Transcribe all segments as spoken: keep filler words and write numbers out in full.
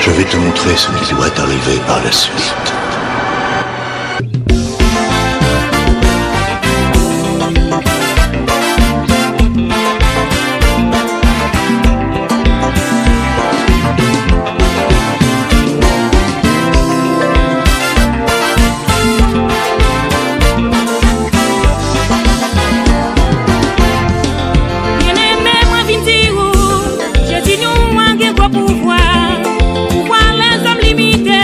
Je vais te montrer ce qui doit arriver par la suite. Byeneme, mwen vin di ou, Jezi nou an gen gwo pouvwa. Pouvwa lèzòm limite,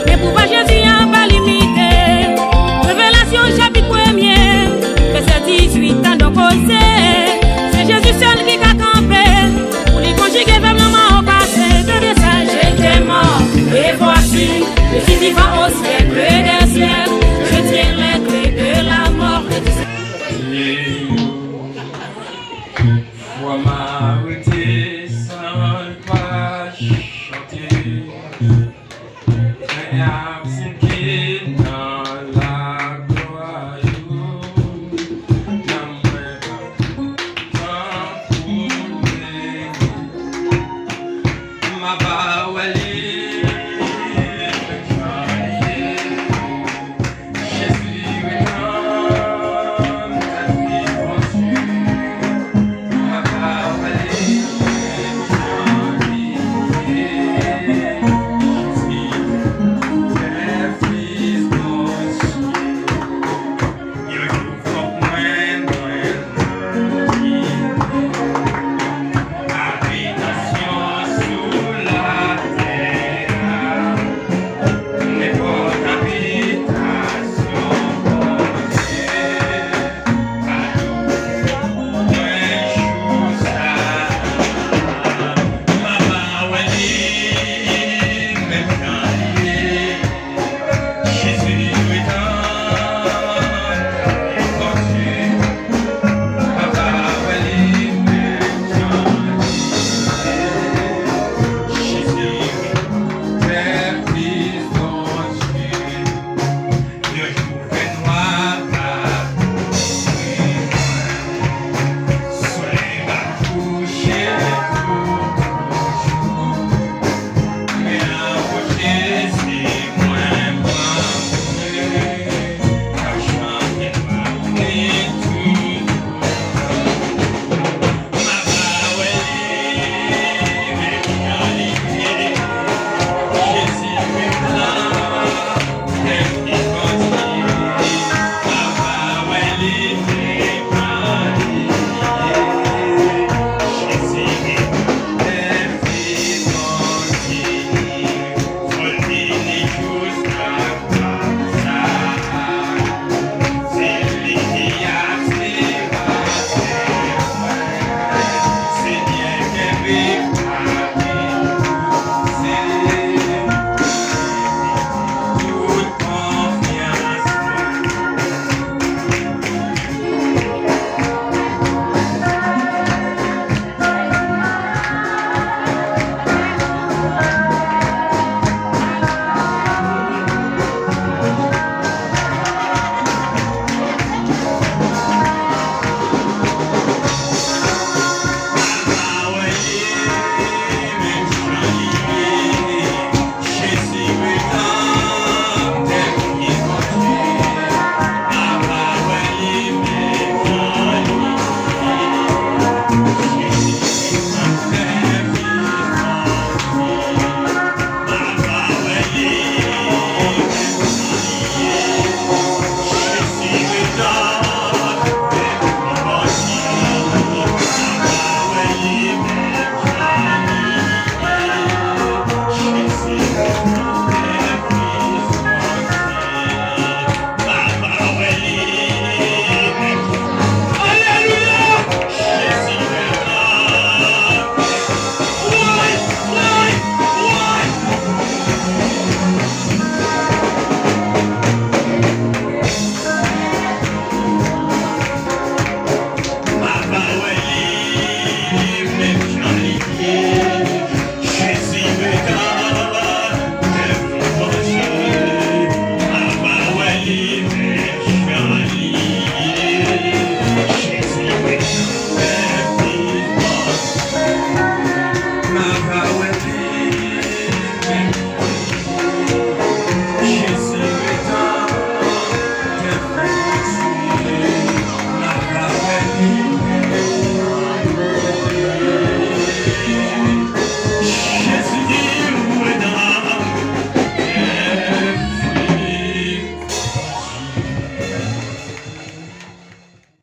men pouvwa Jezi an pa limite. Revelasyon chapit premye, vèsè dizuit an donk koze. Se Jezi sèl ki ka kanpe, pou li konjige vèb lanmò pase. Tande sa, j'étais mort, et voici, je suis vivant au siècle des siècles. Je tiens les clés de la mort et du Fwa m arete san l pa chante. Mwen ap seke nan laglwa ou. Nanm mwen pa tankou lè m ap ba w li, jan li ye.